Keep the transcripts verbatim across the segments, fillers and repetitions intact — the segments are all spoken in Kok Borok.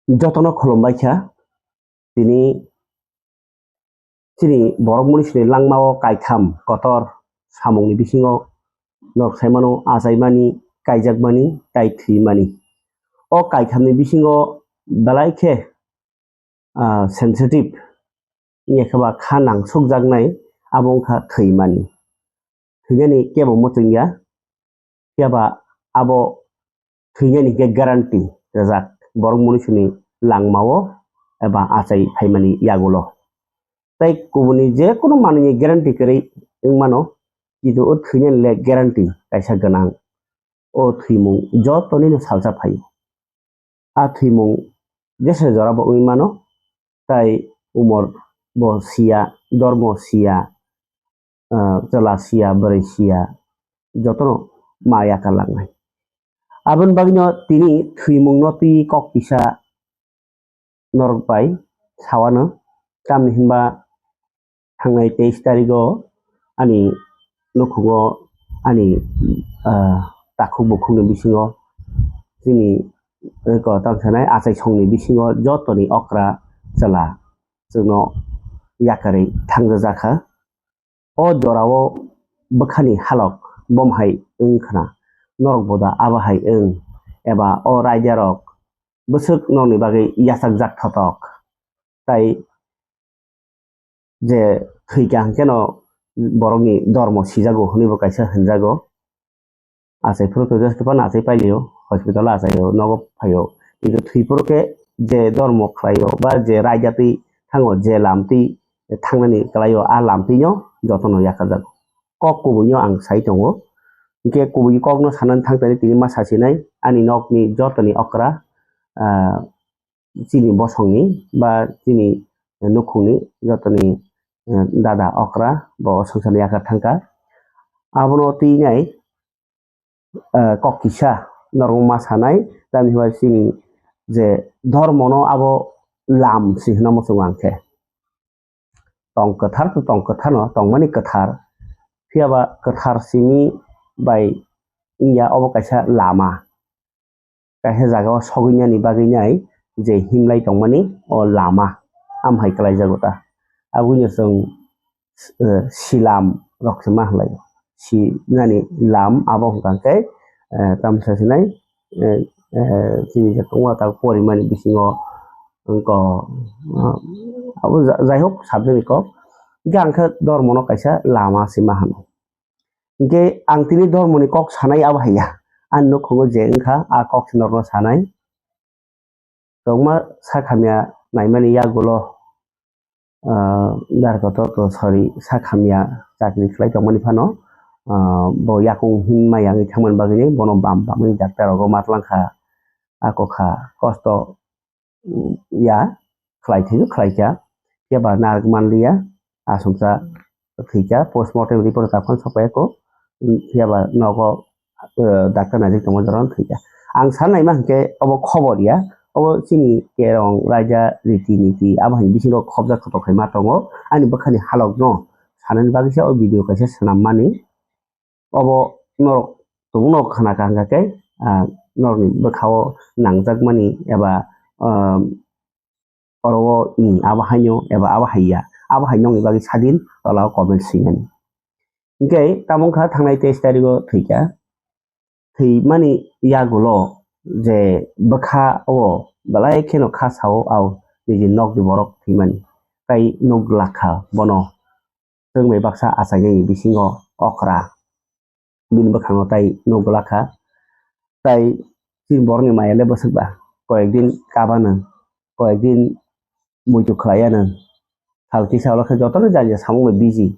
Jotono khulumbai kha. Tini chini borok munisini langmao kaitham kotor samungni bisingo norok sai mano, achaimani, kaijakmani, tai thwimani. O kaithamni bisingo belai khe, ah, sensitive, wngya khe ba kha nangsukjaknai, abo wngkha thwimani. Thwinani kebo muchungya, phiya ba abo thwinani hinkhe guarantee rijak borok munisini langmao eba achai phaimani yagulo. Tai kubuni je kunu manwini guarantee kwrwi wng mano, kintu o thwinani le guarantee kaisa gwnang. O thwimung jotonino salsa phaio. A thwimung jesa jora bo wngwi mano, tai umor bo siya, dormo siya, ah, chwla siya, bwrwi siya, jotono ma yakar langnai. Aboni bagwino tini thwimungno twi kok kisa norok bai sawano, tamni hinba thangnai teis tarigo ani nukhungo ani, ah, takhuk bukhukni bisingo chini eko tang sanai achai songni bisingo jotoni okra chwla chwngno yakarwi thangjajakha. O jorao bwkhani halok bom hai wng khna, norok boda abo hai wng, eba o raidarok bwswk norokni bagwi yachakjak thotok, tai je thwikha hwnkhe no borokni dormo sijago hwnwi bo kaisa hwnjago. Achai phuru khe just phano achai pailio, hospital o achaio, nogo phaio. Kintu thwi phuru khe je dormo khlaio ba je raida twi thango, je lam twi thangnani kwlaio, a lam twino jotono yakarjago. Kok kubuino ang sai tongo. Hinkhe kubui kokno sanani thang tani tini ma sasinai ani nokni jotoni okra, ah, chini bosongni ba chini nukhungni jotoni, eh, dada okra bo swngcharni yakar thangkha. Abono twi nai, eh, kok kisa norok ma sanai, tamni hwnba chini je dhormono abo lam se hwnna muchungo ang khe. Tong kwthar to tong kwthar no, tongmani kwthar, phiya ba kwthar simi bai wngya obo kaisa lama. Kaisa jagao sogwinani bagwi nai je himlai tongmani o lama, am hai kwlaijago ta. Aboni chwng, eh, silam rok se ma hwnlai o. Sinani lam abo hwnkha khe, eh, tamsa sinai, eh, eh, chini je tongma tak porimani bisingo wngkha, eh, abo ja-, jaihok subject ni kok. Hwnkhe ang khe dormo no kaisa lama se ma hwno. Hinkhe ang tini dormoni kok sanai abo haiya. Ani nukhungo je wngkha, a kok se norokno sanai. Tongma sakhamya naimani yagulo, ah, darkoto to, sorry, sakhamya chakri khlai tongmani phano, ah, bo yakung himma yangwi thangmani bagwini bono bam bamwi doctor rogo matlangkha, a kokha kosto ya khlai thaibo khlaikha, phiya ba narwk manliya, aswksa thwikha, postmortem report o takhwno sokphaikha, phiya ba nogo, eh, doctor naijak tongma jorano thwikha. Ang sanai ma hinkhe obo khobor ya, obo chini kerong raida riti niti abo hai bisingo khobjak khotok khai ma tongo, ani bwkhani halokno sanani bagwi se o video kaisa swnammani. Obo norok tongno khna kaham khe, ah, norokni bwkhao nangjakmani eba, ah, oro o ni abo haino eba abo haiya, abo hai nokni bagwi sadin tola o comment swinani. Hinkhe tamo wngkha thangnai teis tarigo thwikha, thwimani yagulo je bwkha o belai kheno kha sao, au niji nokni borok thwimani, tai nuk glak kha bono. Chwng bai baksa achainai bisingo okra bini bwkhango tai nuk glak kha. Tai chini borokni maya le bwswk ba, koyek din kaba nw, koyek din muitu khlai ya nw. Sal kisa ulo khe jotono jani ja samung bai busy.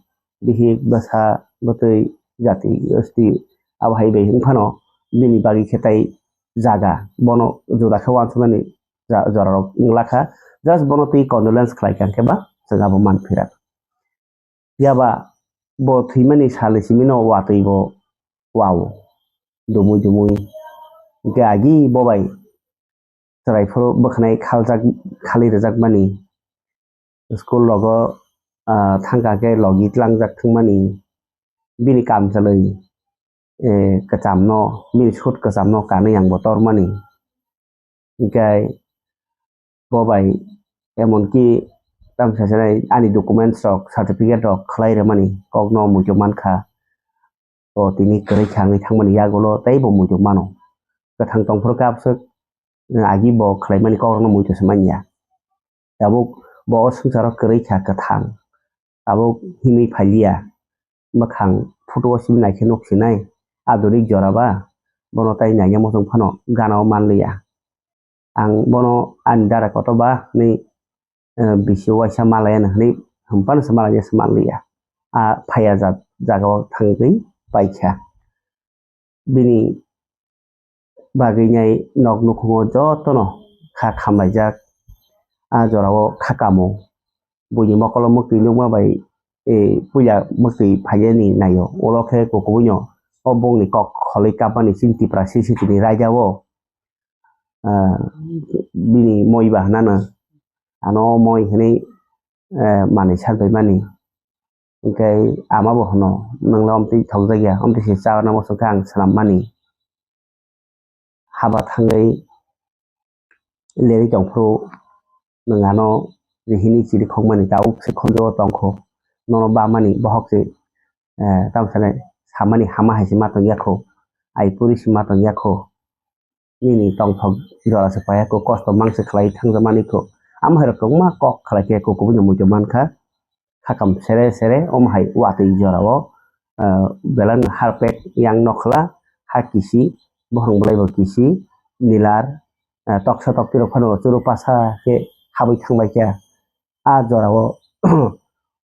Bihik bwsa bwtwi jati gosti abo hai bai wng phano bini bagwi khe tai jaga bono juda khe uansuknani ja-, jorarok wng lakha. Just bono twi condolence khlai kha hwnkhe ba chwng abo man phira. Phiya ba bo thwimani salni simi no watwi bo wao, dumui dumui. Hinkhe agi bo bai chwrai phuru bwkhanai khaljak, khali rwjakmani. School rogo, ah, thangkha khe logi tlangjak thwngmani. Bini kamchalwi, eh, kwchamno, bini suit kwchamno kanwi ang bo tormani. Hinkhe Bo bai emonki tamsa sanai ani documents rok, certificate rok khlai rwmani kokno muitu mankha. O tini kwrwi kha wngwi thangmani yagulo teibo muitu mano. Kwthang tongphuru khe abswk, eh, agi bo khlaimani kokrokno muitu se manya. Tabuk bo o swngcharo kwrwi kha kwthang. Tabuk himwi phailiya. Mwkhang photo o simi naikhe nuk sinai. Adunik jora ba. Bono tai naina muchung phano gana o manliya. Ang bono ani dara kotor ba hinwi, eh, bisi uaisa malaya hinwi hwnphano se malaya se manliya. A phaiya jat jagao thangwi paikha. Bini bagwi nai nok nukhungo jotono kha khamlaijak. A jorao kha kamo. Buini mokolo mwktwi nukma bai, eh, puila mwktwi phaiyani naio. Ulo khe kukubuino o bongni kok kholwi kapmani chini Tipra C C T ni raida o, ah, bini moi ba hwnano ano moi hwnwi, eh, manwi salpaimani. Hinkhe ama bo hwno, "Nwng le omtwi thokjakya, omtwi se cha nang muchung khe ang swlammani." Haba thangwi lerwi tongphuru nwng ano rihini chirikhokmani tabuk se khonjo o tongkho. Nono bamani bohok se, eh, tamo sanai samani hama hai se ma tongya kho, ai puri se ma tongya kho. Nini tongthok jora se paiya kho, kosto mang se khlai thangjakmani kho. Amo hai rok kwbangma kok khlai khe kho kubui no muitu mankha. Hakam sere sere omo hai watwi jorao, ah, belai no harpek yang nokhla, ha kisi, bohrong bolai bo kisi, nilar, ah, toksa tokti rok phano churu pasa khe habwi thangbai kha. A jorao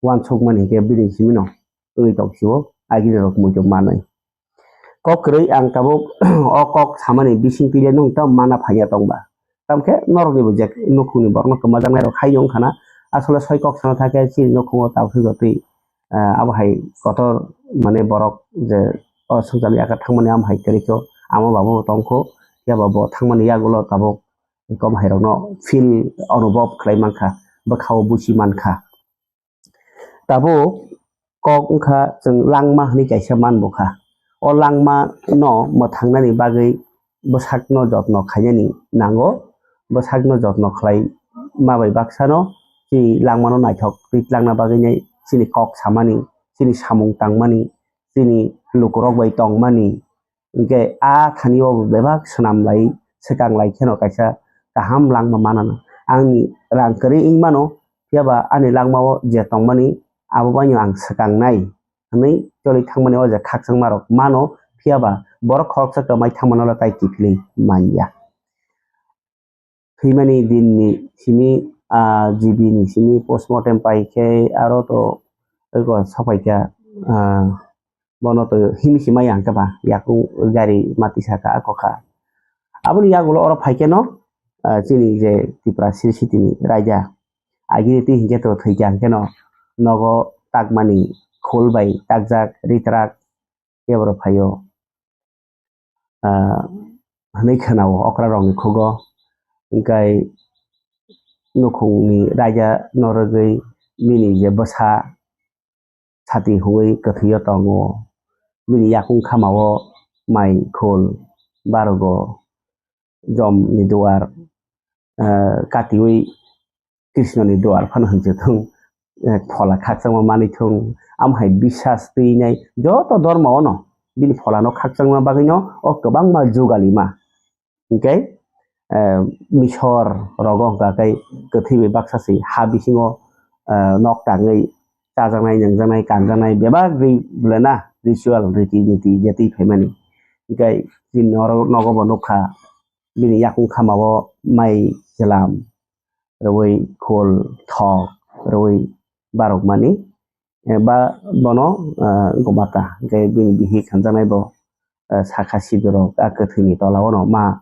uansukmani hinkhe bini simi no wngwi tong sio, agini rok muitu manwi. Kok kwrwi ang tabuk o kok samani bising twi le nwng tamo mana phaiya tong ba? Tamo khe norokni bo je nukhungni borokno kwmajaknai rok hai wng khana. Asole soi kok sana thakhe chini nukhungo tabuk se jotoi, ah, abo hai kotor mane borok je o swngcharni yakhar thangmani amo hai kwrwi khe amo babo bo tong kho. Phiya ba bo thangmani yagulo tabuk kom hai rokno feel, onubhob khlai mankha, bwkha o buchi mankha. Tabuk kok wngkha chwng langma hwnwi kaisa man bukha. O langma no mwthangnani bagwi bwsakno jotno khainani nango. Bwsakno jotno khlai ma bai baksano chini langmano naithok twi tlangna bagwi nai chini kok samani, chini samung tangmani, chini lukurok bai tongmani, hinkhe a thani o bebak swnam lai, swkang lai kheno kaisa kaham langma manano. Ani rang kwrwi wng mano, phiya ba ani langmao je tongmani abo bai no ang swkang nai hwnwi choli thangmani o je khakchangma rok mano, phiya ba borok khoroksa kwmai thangmano le tai kiphilwi manya. Thwimani dinni simi, ah, G B ni simi postmortem pai khe aro to eko sapai kha, ah, bono to himwi se maya hwnkhe ba yakung gari mati saka ako kha. Aboni yagulo oro phai khe no, ah, chini je Tripura City ni raida agini twi hinkhe to thwi kha hinkhe no nogo takmani khul bai takjak ritrak khe borok phaio, ah, hwnwi khwnao okrarokni khugo. Hinkhe nukhungni raida norogwi bini je bwsa sati huwi kwthwio tongo. Bini yakung khamao mai khul barogo jomni duar, ah, katiwi Krishnoni duar phano hinwi thung, eh, phola khakchangma manwi thung, amo hai bisas twinai joto dhormo ono bini pholano khakchangma bagwino o kwbangma jugalima. Hinkhe, eh, Misor rogo hwnkha khe kwthwi bai baksa se ha bisingo, eh, nok tangwi chajaknai, nungjaknai, kanjaknai bebak ri-, belena ritual riti niti je twi phaimani. Hinkhe chini oro nogo bo nukha bini yakung khamao mai chwlam rwui khul thok rwui barokmani, eh, ba bono, eh, gomata. Hinkhe bini bihik khanjaknai bo, eh, sakha sidorok a kwthwini tolao no ma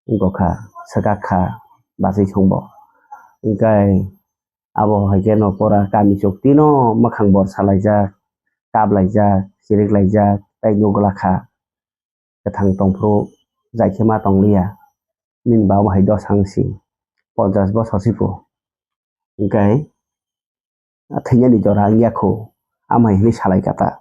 wngkha, swkak kha bachwi songbo. Hinkhe abo hai khe no pura kami chukti no mwkhang bor salaijak, kaplaijak, chiriklaijak tei nukla kha. Kwthang tongphuru jai khe ma tongliya. Nini baba hai dos ang si ponchas bosor si pho. Hinkhe thwinani jora wngya kho, amo hai hwnwi salai kha ta.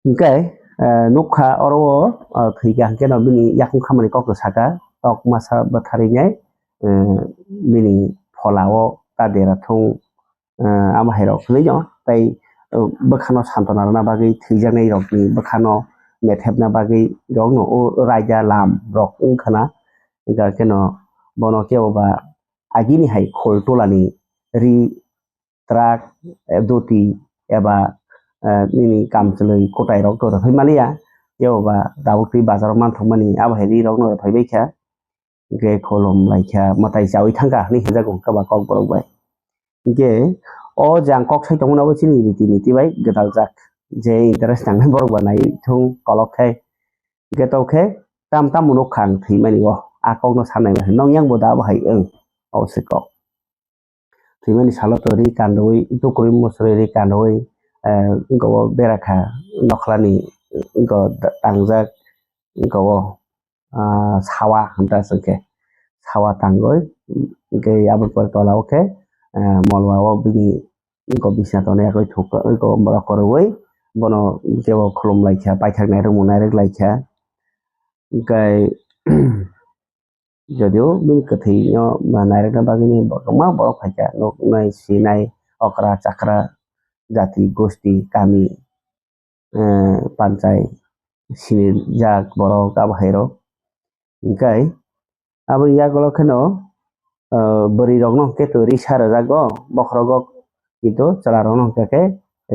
Hinkhe, eh, nukha oro o, eh, thwikha hinkhe no bini yakung khamani kokno saka, tok masa bwtharinai, eh, bini phola o ta dera thung, eh, amo hai rok hinwi no tei, eh, bwkhano santona rwna bagwi thwijaknai rokni bwkhano methepna bagwi rokno o raida lam rok wngkhana. Hwnkha kheno bono kebo ba agini hai khol tolani ri twrak, eh, doti eba, eh, nini kamchwlwi kwtai rok to rwphai maliya. Kebo ba tabuk twi bazaro manthokmani abo hai ri rokno rwphai baikha. Hwnkhe kholom laikha mwtai chaui thangkha hinwi hinjago hwnkhe ba kokborok bai. Hwnkhe o je ang kok sai tongmani abo chini riti niti bai gwdaljak, je interest nangnai borok ba nai thung kolok khai. Hwnkhe tokhe tam tam nuk kha ang thwimani o, a kokno sanai mani nong yang bo da bo hai wng, o se kok. Thwimani salo to ri kandoi tukrui muchurui ri kandoi, eh, wngkha o bera kha nokhlani, wngkha o tangjak, wngkha o, ah, sawa hwnta se khe sawa tangoi. Hwnkhe aboni pore tola o khe, eh, molwa o bini wngkha o bisna tonwi yakui thuk wngkha o borok kwrwui bono kebo khulum laikha paithak nairwkmung nairwk laikha. Hwnkhe jodio bini kwthwino nairwkna bagwino kwbangma borok phaikha, nuknai, sinai, okra, chakra, jati, gosti, kami, eh, panchai, sinijak borok abo hai rok. Hwnkhe aboni yagulo kheno, eh, bwrwi rokno hwnkhe to risa rwjago, bokhorogo kintu chwla rokno hwnkhe khe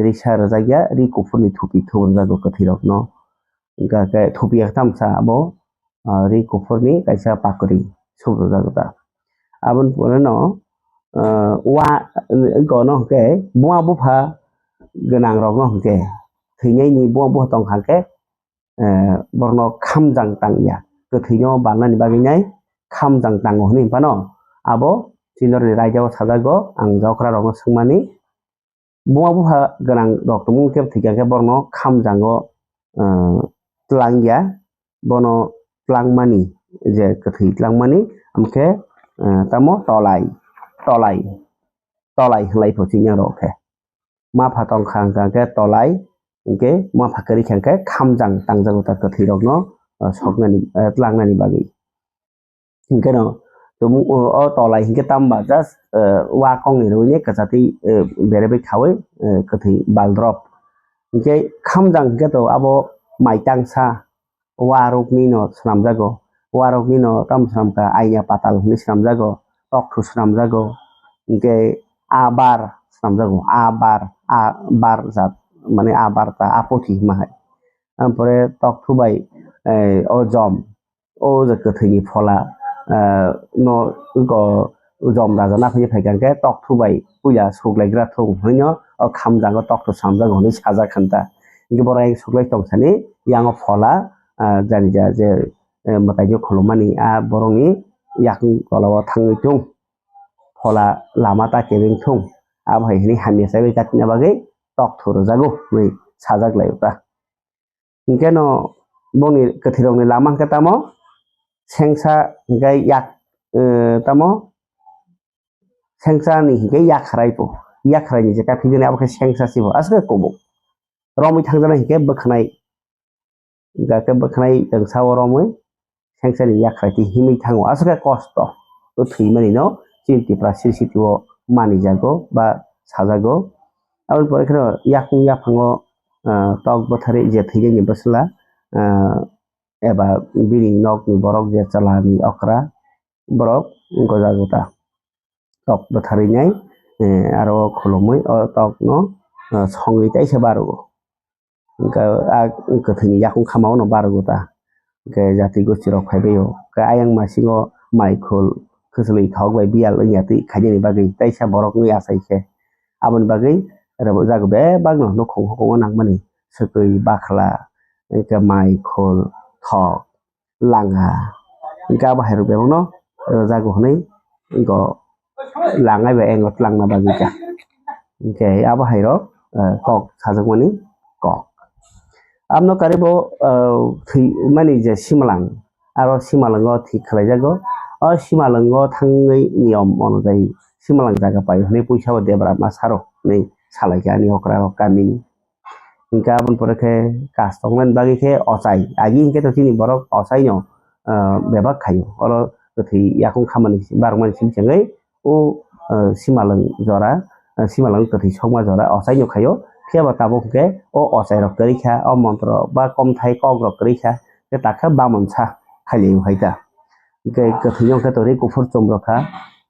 risa rwjakya, ri kuphurni thupi thup rwjago kwthwi rokno. Hwnkhe khe thupi ekta tamsa abo, ah, ri kuphurni kaisa pakri subrujak ta. Aboni pore no, ah, wa, gono hwnkhe buma bupha gwnang rokno hwnkhe thwinaini buma bupha tongkha hwnkhe, eh, borokno khamjang tangya. Kwthwino balnani bagwi nai khamjang tango hwnwi phano abo chini raida o sajago, ang jokra rokno swngmani. Buma bupha gwnang rok tongmung khe thwikha khe borokno khamjango, eh, tlangya, bono tlangmani je kwthwi tlangmani, amkhe, eh, tamo tolai, tolai, tolai hwnlai pho chini rok khe. Mapha tongkha hwnkha khe tolai, hwnkhe mapha kwrwi kha khe khamjang tangjago ta kwthwi rokno, eh, soknani, eh, tlangnani bagwi. Hwnkhe no tumung o, o tolai hwnkhe tamo ba just, eh, wa kongni rwini kwchatwi, eh, berebai khaui, eh, kwthwi baldrop. Hwnkhe khamjang hwnkhe to abo mai tangsa wa rokni no swnamjago. Wa rokni no tamo swnamkha aina patal hwnwi swnamjago, tokthu swnamjago. Hwnkhe a bar swnamjago, a bar, a bar jat, mane a bar ta a pothi hwnma hai. Ampore tokthu bai, eh, o jom, o je kwthwini phola, ah, no wngkha o jom raja naphai phaikha hwnkhe tokthu bai puila suklaigra thung hwnwi no o khamjango tokthu swnamjago hwnwi sajak kha ta. Hwnkhe borok ayang suklai tong sani yango phola, ah, jani ja je, eh, mwtaino khulumani a borokni yakung tola o thangwi thung, phola lama ta kebeng thung, abo hai hwnwi hamya chaiwi katina bagwi tokthu rwjago hwnwi sajak lai o ta. Hwnkhe no bongni kwthwirokni lama hwnkhe tamo sengsa hwnkhe yak, eh, tamo sengsa ni hwnkhe yakhrai po, yakhrai ni je kaphidini abo khe sengsa sibo aswk kubuk romwi thangjaknai hwnkhe bwkhanai, hwnkhe bwkhanai tongsa o romwi sengsa ni yakhrai twi himwi thango aswk khe kosto o thwimani no chini Tipra siri sitio manijago ba sajago. Aboni pore kheno yakung yaphango, ah, tok bwtharwi je thwinani bwsla, ah, eba bini nokni borok je chwla ni okra borok gojago ta tok bwtharwi nai, eh, aro khulumwi o tok no, ah, songwi taisa barogo. Hwnkhe a kwthwini yakung khamao no barogo ta. Hwnkhe jati gosti rok phaibaio. Hwnkhe ayang masingo maikhul, kwchwlwi thok bai biyal wngya twi khainani bagwi taisa borok wngwi achai khe. Aboni bagwi rwjago bebakno nukhung hukhungo nangmani swkwi, bakhla, hwnkhe maikhul, thok, langa. Hwnkhe abo hai rok bebakno rwjago hwnwi wngkha. Langnai bai eno twlangna bagwi kha. Hwnkhe abo hai rok, eh, kok sajakmani kok. Aboni karibo, eh, thwi mani je simalang, aro simalango thik khlaijago. O simalango thangwi niyom onujai simalang jaga paio hwnwi puisa o debra ma saro hwnwi salaikha ani okra rok kamini. Hwnkhe aboni pore khe kastongnani bagwi khe ochai. Agi hwnkhe to chini borok ochaino, ah, bebak khaio. Oro kwthwi yakung khamani barokmani simi chengwi o, eh, simalwng jora, eh, simalwng kwthwi sokma jora ochai nukhaio. Phiyaba tabuk hwnkhe o ochairok kwrwi kha, o montro ba komthai kokrok kwrwi kha, khe takha bamonsa khailaiwi hai ta. Hwnkhe kwthwino hwnkhe tori kuphur chumrok kha,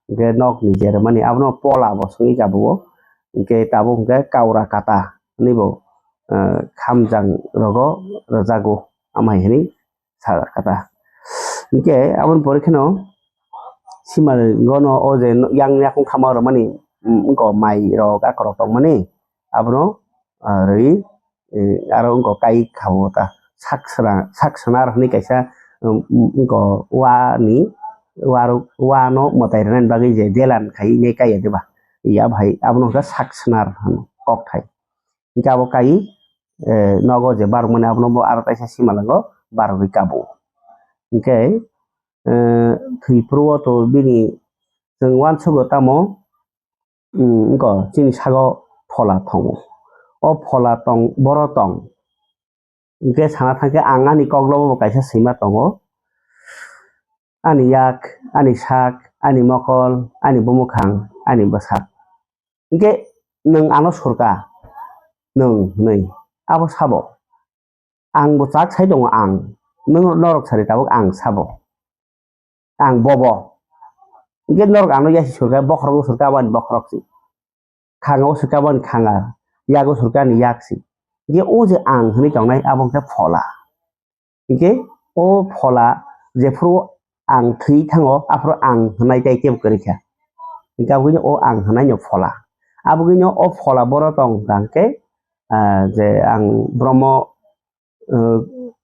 hwnkhe nokni jeremani abono pola bo swngwi jabugo, hwnkhe tabuk hwnkhe kaura kata hwnwi bo, eh, khamjang rogo rwjago, amai hwnwi sa kata. Hwnkhe aboni pore kheno simalwngono o je yang yakung khama rwmani, mm, wngkha mai rok akorok tongmani abono, ah, rwi, eh, aro wngkha kai khao ta sak sra-, sak snar hwnwi kaisa, um, wngkha wani, warok wano mwtai rwnani bagwi je delan khai ne kaiya diba? Ya bhai, abono wngkha sak snar hwno kokthai. Hwnkhe abo kai, eh, nogo je barokmani abono bo aro kaisa simalwngo barogwi kabo. Hwnkhe, eh, thwi phuru o to bini chwng uansugo tamo, mm, wngkha chini sago phola tongo. O phola tong, boro tong. Hwnkhe sana thangkhe ang ani koklobo bo kaisa swima tongo. Ani yak, ani sak, ani mokol, ani bumukhang, ani bwsak. Hwnkhe nwng ano surka, nwng hwnwi. Abo sabo. Ang bo chak sai tongo ang. Nwng norok sari tabuk ang sabo. Ang bobo. Hwnkhe norok ano yasi surka, bokhorogo surka, aboni bokhorok si. Khango surka, aboni khanga. Yago surka, ani yak si. Hwnkhe o je ang hwnwi tongnai, abo hwnkhe phola. Hwnkhe o phola jephuru ang thwi thango, aphuru ang hwnai tei kebo kwrwi kha. Hwnkhe aboni o ang hwnai no phola. Aboni o phola boro tong hwnkha hwnkhe, ah, je ang Brahmo, eh,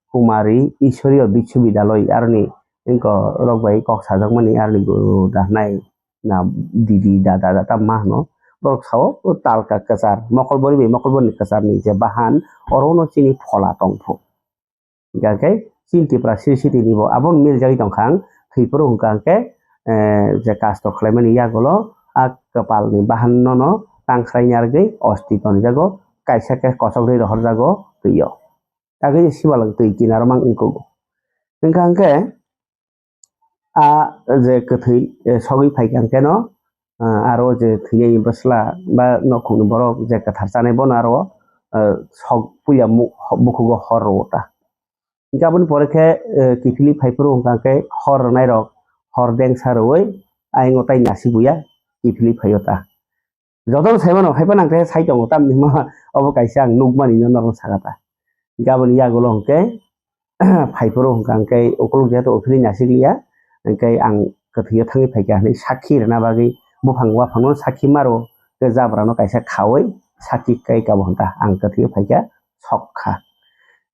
Kumari Iswariya Biswabidyaloi aroni wngkha rok bai kok sajakmani aroni guru dahnai na didi dada da tamo ma hwno. Borok sao o talka kwchar, mokol bori bai mokol bori ni kwchar ni je bahan oro no chini phola tong phu. Hingkha khe chini Tipra Sri Siti ni bo abo miljagwi tongkha ang, thwi phuru hwnkha hwnkhe, eh, je kasto khlaimani yagulo a kwpal ni bahan no no tangkhwlai ni arogwi osti tonjago, kaisa khe kochok rwi rohorjago twi o. Agwi simalwng twi kinaro mang wngkugo. Hingkha hwnkhe a je kwthwi, eh, sogwi phaikha hwnkhe no, ah, aro je thwinai bwsla ba nokhungni borok je kwthar chanai bono aro, eh, sok puila mu-, bukhugo hor rwo ta. Hingkhe aboni pore khe, eh, kiphilwi phai phuru hwnkha khe hor rwnai rok hor dengsa rwui ayang o tai nasik buya kiphilwi phaio ta. Jotono sai mano, hai phano ang khe sai tongo, tamni hwnba obo kaisa ang nukmani no norok saka ta. Hingke aboni yagulo hingke phai phuru hingka hingke ukuluk jeto uphilwi nasik liya, hingke ang kwthwio thangwi phaikha hinwi sakhi rwna bagwi buphang waphangno sakhi maro, tei jabrano kaisa khaui sakhi kai kabo hwnta ang kwthwio phaikha sok kha.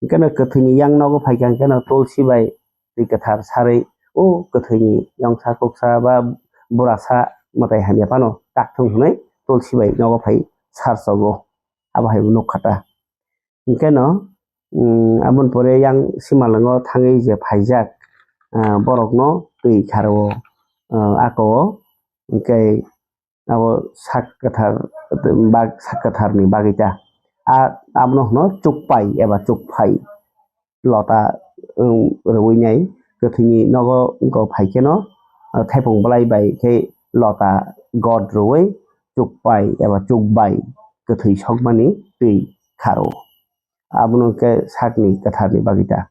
Hingke no kwthwini yang nogo phaikha hingke no tulsi bai twi kwthar sarwi o kwthwini yongsa kuksa ba burasa mwtai hamya phano takthung hwnwi tulsi bai nogo phai sar chogo, abo hai bo nuk kha ta. Hingke no, mm, aboni pore yang simalwngo thangwi je phaijak, ah, borokno twi kharwo, ah, ako-o, hingke abo sak kwthar, bag-, sak kwtharni bagwi ta. A, abono hwno chukpai eba chukphai. Lota, um, rwui nai kwthwini nogo wngkha phai kheno, uh, thaipung bwlai bai khe lota god rwui chukpai eba chukbai kwthwi sokmani twi kharo. Abono khe sakni kwtharni bagwi ta.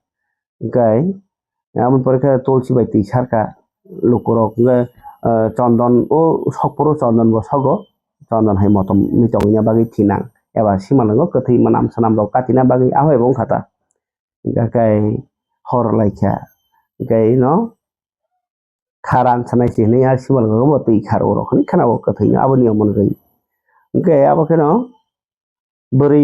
Hwnkhe aboni pore khe tulsi bai twi sarka lukurok hwnkhe, uh, chondon o sokphuru chondon bo sogo, chondon hai motom wngwi tongna bagwi thinang eba simalwngo kwthwi mwnam swnam rok katina bagwi ahoi bo wngkha ta. Hingkhe hor lai kha. Hingkhe ino kharan sanai se hinui a simalwng bo twi khar o rok hinui khana o kwthwino aboni omo nugui. Hingkhe abo kheno bwrwi,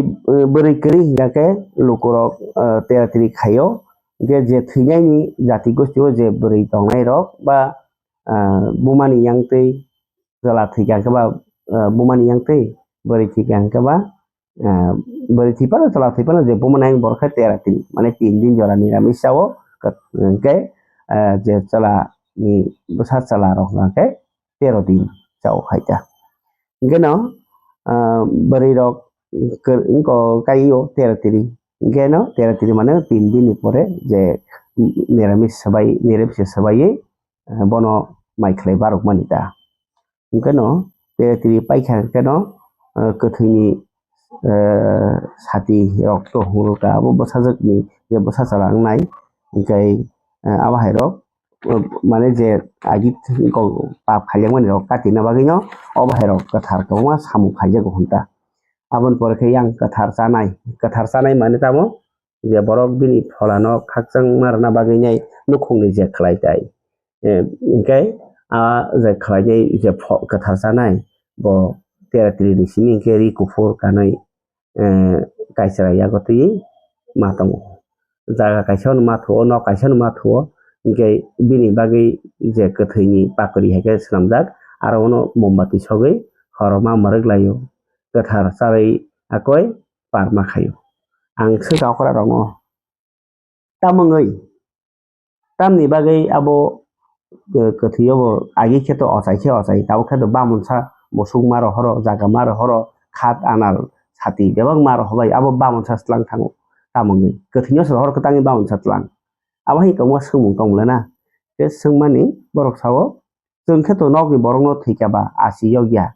bwrwi kwrwi hingkha khe lukurok, eh, tera teri khaio. Hingkhe je thwinaini jati gosti o je bwrwi tongnai rok ba, eh, bumani yang twi chwla thwikha hwnkhe ba, eh, bumani yang twi bwrwi thwikha hwnkhe ba, ah, bwrwi thwi phano chwla thwi phano je bumani yang borok khe tera tin, mane tin din jora niramis chao, hwnkhe, ah, je chwla ni bwsa chwla rok hwnkhe tero din chao hai ta. Hwnkhe no, ah, bwrwi rok kwr-, wngkha kai o tera tiri. Hwnkhe no tera tiri mane tin din ni pore je niramis swbai, niramis swbaiwi, eh, bono mai khlai barokmani ta. Hwnkhe no tera tiri paikha hwnkhe no, eh, kwthwini, eh, sati rok to hwnka abo bwsajwkni je bwsa chwla wngnai, hwnkhe, eh, abo hai rok, eh, mane je agi kok pap khaijak mani rok katina bagwi no obo hai rok kwthar kwbangma samung khaijago hwn ta. Aboni pore khe yang kwthar chanai, kwthar chanai mane tamo je borok bini pholano khakchangma rwna bagwi nai nukhungni je khlai tai. Eh, hwnkhe a je khlainai je pho-, kwthar chanai bo tera tiri ni simi hwnkhe ri kuphur kanwi, eh, kaisa yago twi ma tongo. Jaga kaisa no ma thuo, nok kaisa no ma thuo, hwnkhe bini bagwi je kwthwini pakri hai khe swnamjak, aro ono mombati sogwi horo ma mwrwk laio, kwthar charwi akoi par ma khaio. Ang swngkha okra rokno. Tamungwi, tamni bagwi abo, eh, kwthwio bo agi khe to ochai khe ochai, tabuk khe to bamonsa musuk ma rohoro, jaga ma rohoro, khat anar sati bebak ma rohobai, abo bamonsa tlang thango. Tamungwi, kwthwino se rohor kwtangwi bamonsa tlang. Abo hai kwbangma swngmung tong le na. Tei swngmani borok sao, chwng khe to nokni borokno thwikha ba asi yokya,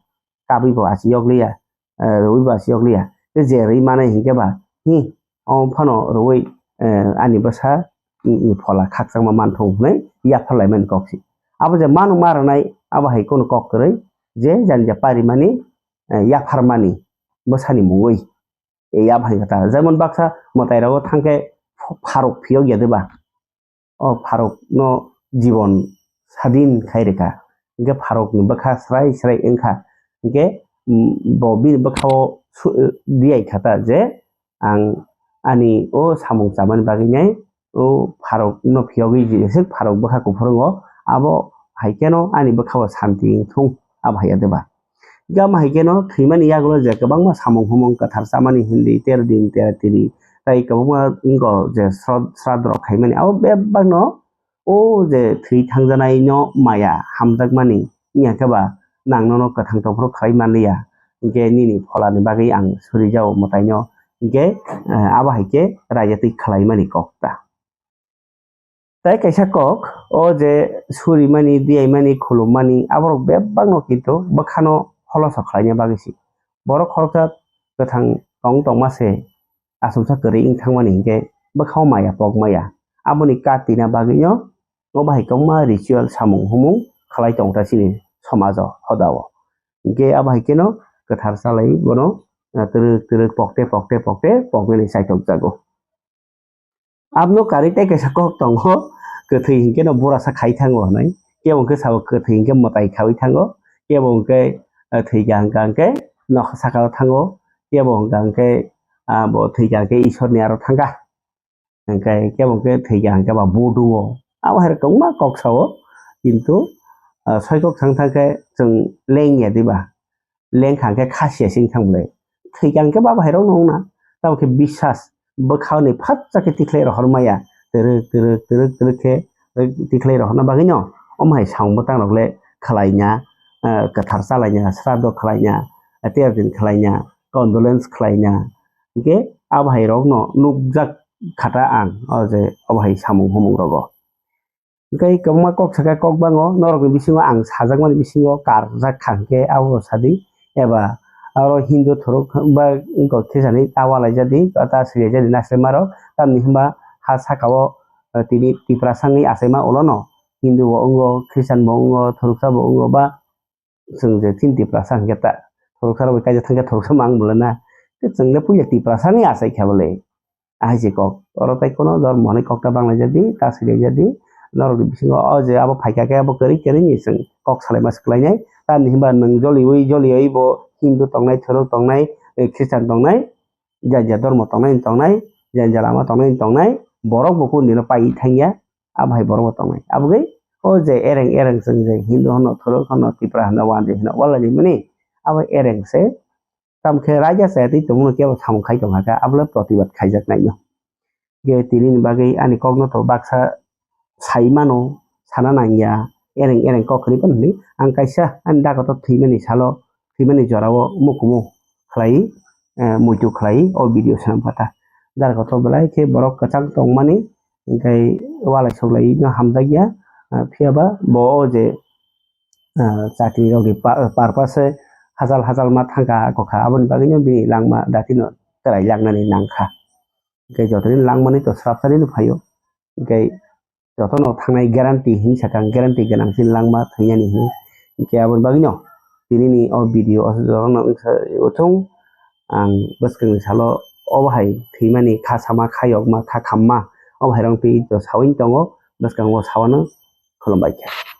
kabwi bo asi yokliya, eh, rwui bo asi yokliya. Tei je rwi manai hinkhe ba, hi, omo phano rwui, eh, ani bwsa, mm, mm, phola khakchangma manthung hwnwi yaphar laimani kok se. Abo je manu ma rwnai, abo hai kono kok kwrwi, je jani ja parimani, eh, yapharmani bwsani mungwi, eh, yap hai khe ta. Jemon baksa mwtai rogo thangkhe ph-, pharuk phiyok ya de ba? O pharuk no jibon sadin khai rwkha. Hinkhe pharuk ni bwkha srai srai wngkha. Hinkhe, mm, bo bini bwkha o su-, riyai kha ta je ang ani o samung chamani bagwi nai o pharuk no phiyogwi jeswk pharuk bwkha kuphur wngo, abo hai kheno ani bwkha o santi wng thung, abo hai ya de ba? Gam hai kheno thwimani yagulo je kwbangma samung humung kwthar chamani hindi tero din tero tiri, tai kwbangma wngkha je srod-, sraddho rok khaimani, abo bebakno o je thwi thangjanai no maya hamjakmani wngya khe ba nang nono kwthang tongphuru khlai manliya, hinkhe nini pholani bagwi ang suri jao mwtaino, hinkhe, eh, abo hai khe raida twi khlaimani kok ta. Tai kaisa kok, o je surimani, diyaimani, khulummani, aborok bebakno kintu bwkhano holoso khlaina bagwi si. Borok khoroksa kwthang tong tongma se achomsa kwrwi wng thangmani hinkhe bwkhao maya pok maya. Aboni katina bagwino o bahai kwbangma ritual samung humung khlai tong ta chini somajo hodao. Hinkhe abo hai kheno kwthar chalai bono, ah, twrwk twrwk pokte pokte pokte poknani chaitok jago. Abno karwi tei kaisa kok tongo, kwthwi hinkhe no burasa khai thango hinwi. Kebo hinkhe sabo kwthwi hinkhe mwtai khaui thango, kebo hinkhe, eh, thwikha hwnkha hinkhe nokha saka o thango, kebo hwnkha hinkhe, ah, bo thwikha hinkhe Ishwar ni aro thangkha. Hinkhe kebo hinkhe thwikha hinkhe ba bodo o. Abo hai rok kwbangma kok sao, kintu, ah, soi kok thang thang khe chwng leng ya diba? Lengkha hwnkhe kha siya se wngthang bwle. Thwikha hwnkhe baba hai rokno wngna. Tamo khe biswas bwkhao ni phatsa khe tikhlai rohor maya. Twrwk, twrwk, twrwk, twrwk khe, eh, tikhlai rohorna bagwino omo hai samung bwtang rok le khlaina, eh, kwthar chalaina, sraddho khlaina, eh, tei aboni khlaina, condolence khlaina. Hinkhe abo hai rokno nukjak kha ta ang o je obo hai samung humung rogo. Tei kwbangma kok sakha kok bango, norokni bisingo ang sajakmani bisingo karjak kha hinkhe abo sadi, eba aro Hindu thorok ba wngkha khe sani ta walaijadi, ta swlaijadi naisle marok, tamni hinba ha sakao, eh, tini Tiprasa wngwi achaima ulono Hindu bo wngo, Christian bo wngo, thoroksa bo wngo ba, chwng je chini Tiprasa hwnkhe ta, thoroksa rok bai kaijak thangkhe thoroksa mang bwlana. Tei chwng le puila Tiprasa ni achai kha bwle. Ahai se kok. Oro tei kono jormo hwnwi kok ta banglaijadi, ta swlaijadi. Norokni bisingo o je abo phaikha khe abo kwrwi kwrwi ni chwng kok salaima swklainai. Tamni hinba nwng joliui joliui bo Hindu tongnai, thorok tongnai, eh, Christian tongnai, jai jai dormo tongnai tongnai, jai jai lama tongnai tongnai, borok bo kunu dino paiwi thangya. Abo hai borok bo tongnai. Abogwi o je ereng ereng chwng je Hindu hwno, Thorok hwno, Tipra hwno, Wanjwi hwno, walai rimani abo ereng se. Tamo khe raida chaya twi tongmano kebo samung khai tongkha khe abo le protibad khaijaknaino. Ge tini ni bagwi ani kokno to baksa sai mano, sana nangya, ereng ereng kok kwrwi phano hwnwi ang kaisa ani dagoto thwimani salo, thwimani jorao mukumu khlai, eh, muitu khlai o video swnam kha ta. Dagoto belai khe borok kwchang tongmani, hinkhe walai suklaino hamjakya, Ah, phiya ba bo o je, ah, chakri rok ni pa-, purpose hachal hachal ma thang kha, kok kha, aboni bagwi no bini langma datino twrai langnani nang kha. Hwnkhe joto ni langmani to swrapsa ni no phaio. Hwnkhe jotono thangnai guarantee hinwi sakha ang, guarantee gwnang se langma thwinani hinwi. Hinkhe aboni bagwino tinini o video o jorokno wngsa uthung, ang bwskangni salo obo hai thwimani kha sama, kha yokma, kha khamma, obo hai rok twi to sawi tongo, bwskango sawano khulumbai kha.